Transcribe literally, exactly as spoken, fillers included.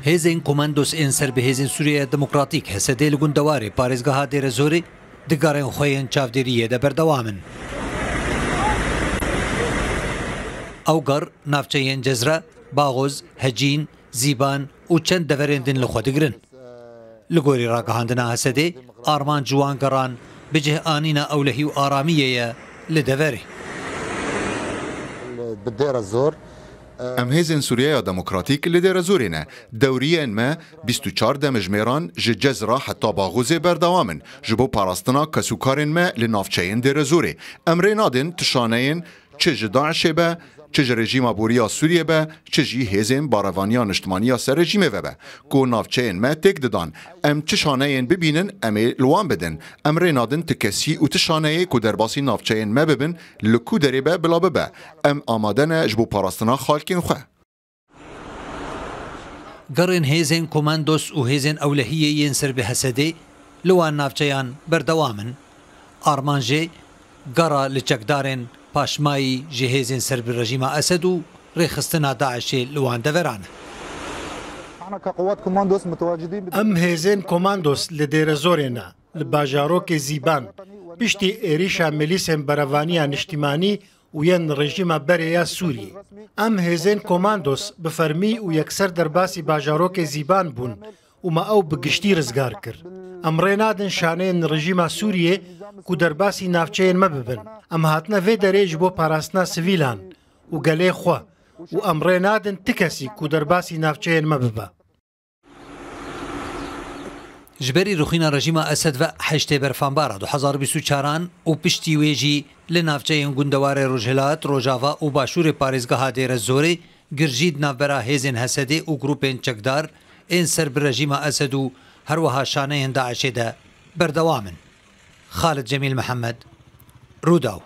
Hêzên Komandos ên ser bi Hêzên Sûriyeya Demokratîk, H S D, li gundewarê parêzgeha Dêrezorê di gerên xwe yên çavdêriyê de berdewam in. Ew ger navçeyên Cezre, Baxoz, Hecîn, Zîban û çend deverên din li xwe digirin. Li gorî ragihandina H S D, armanc ji wan geran bi cih anîna ewlehî û aramiyê ye li deverê. Bi Dêrezor. Em Hêzên Sûriyeya Demokratîk li Dêrezorê ne. Dewriyên me bîst û çar demjimêran ji Cezra heta Baxûzê berdewam in ji bo parastina kesûkarên me li navçeyên Dêrezorê. Em rê nadin tu şaneyên çi ji DAIŞê be, çi ji rejîma boriya Sûriyê be, çi jî hêzên barevaniya niştimaniya ser rejîmê ve be, ku navçeyên me têk didan. Em çi şaneyên bibînin, em ê li wan bidin. Em rê nadin ti kesî û ti şaneyê ku derbasî navçeyên me bibin, li ku derê be bila bibe. Em amade ne ji bo parastina xalkên xwe. Gerên hêzên komandos û hêzên ewlehiyê yên ser bi H S D li wan navçeyan berdewam in. Armanc jê gera li çekdarên paşmayî ji hêzên ser bi rejîma Esed û rêxistina DAIŞê li wan deveran e. Em hêzên komandos li Dêrezorê ne, li bajarokê Zîban, piştî êrîşa milîsên berevaniya niştîmanî û yên rejîma berê ya Sûriyê. Em hêzên komandos bi fermî û yekser derbasî bajarokê Zîban bûn û me ew bi giştî rizgar kir. Em rê nadin şaneyên rejîma Sûriyê ku derbasî navçeyên me bibin. Em hatine vê derê ji bo parastina sivîlan û gelê xwe û em rê nadin ti kesî ku derbasî navçeyên me bibe. Ji berî rûxîna rejîma Esed ve heştê Berfanbara du hezar bîst û çaran û piştî wê jî li navçeyên gundewarê Rojhilat, Rojava û başûrê parêzgeha Dêrezorê girjî di navbera hêzên H S D û grûpên çekdar ên ser bi rejîma Esed û herweha şaneyên DAIŞê de berdewam in. Xalid Cemîl Mihemed, Rûdaw.